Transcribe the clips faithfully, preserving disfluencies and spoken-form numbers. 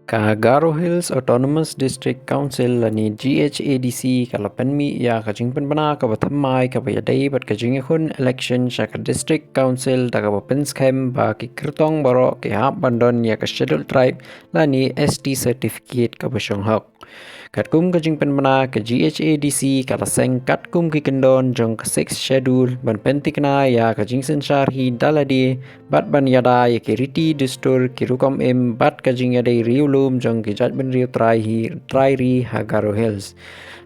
Ka Garo Hills Autonomous District Council lane G H A D C ka la pynmih ïa ka jingpynbna kaba thymmai kaba ïadei bad ka jingïakhun election sha ka District Council da kaba pynskhem ba ki kyrtong baroh ki hap ban don ïa ka Scheduled Tribe lane S T certificate kaba shong hok. Katkum ka jingpynbna, ka G H A D C ka la seng katkum ki kyndon jong ka Sixth Schedule ban pynthikna ïa ka jingsynshar hi da lade bad ban ïada ïa ki riti dustur, ki rukom im bad ka jingïadei riewlum jong ki jaitbynriew trai hi, trai ri ha Garo Hills.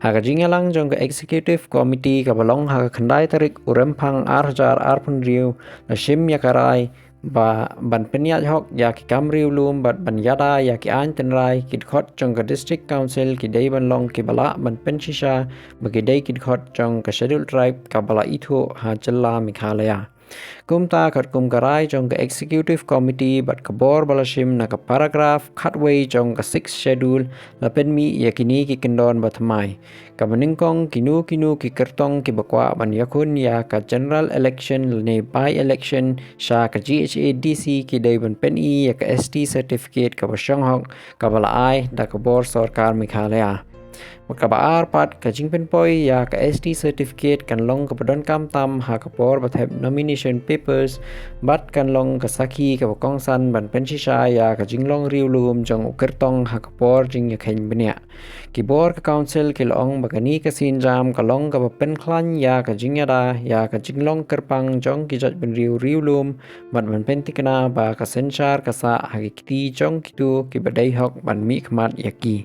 Ha ka jingïalang jong ka Executive Committee kaba long ha ka khyndai tarik u Rymphang ar hajar arphew hynriew, la shim ïa ka rai ba ban pynïaid hok ïa ki kam riewlum bad ban ïada ïa ki aiñ tynrai, ki dkhot jong ka District Council ki dei ban long kiba lah ban pynshisha ba ki dei ki dkhot jong ka Scheduled Tribe kaba la ithuh ha jylla Meghalaya. Kumta, katkum ka rai jong ka Executive Committee bad ka bor ba la shim, na ka paragraph khatwei jong ka Sixth Schedule, la pynmih ïa kine ki kyndon ba thymmai. Kaba nyngkong, kino kino ki kyrtong kiba kwah ban ïakhun ïa ka general election lane by-election sha ka G H A D C ki dei ban pyni ïa ka S T certificate kaba shong hok kaba la ai da ka bor sorkar Meghalaya. Bad kaba ar pat, ka jingpynpoi ïa ka S T certificate kan long kaba donkam tam ha ka por ba thep nomination papers bad kan long ka sakhi kaba kongsan ban pynshisha ïa ka jinglong riewlum jong u kyrtong ha ka por jingïakheiñ bniah. Ki bor ka Council ki la ong ba kane ka sienjam ka long kaba pynkhlaiñ ïa ka jingïada ïa ka jinglong kyrpang jong ki jaitbynriew riewlum bad ban pynthikna ba ka synshar ka sah ha ki kti jong kito kiba dei hok ban mihkhmat ïa ki.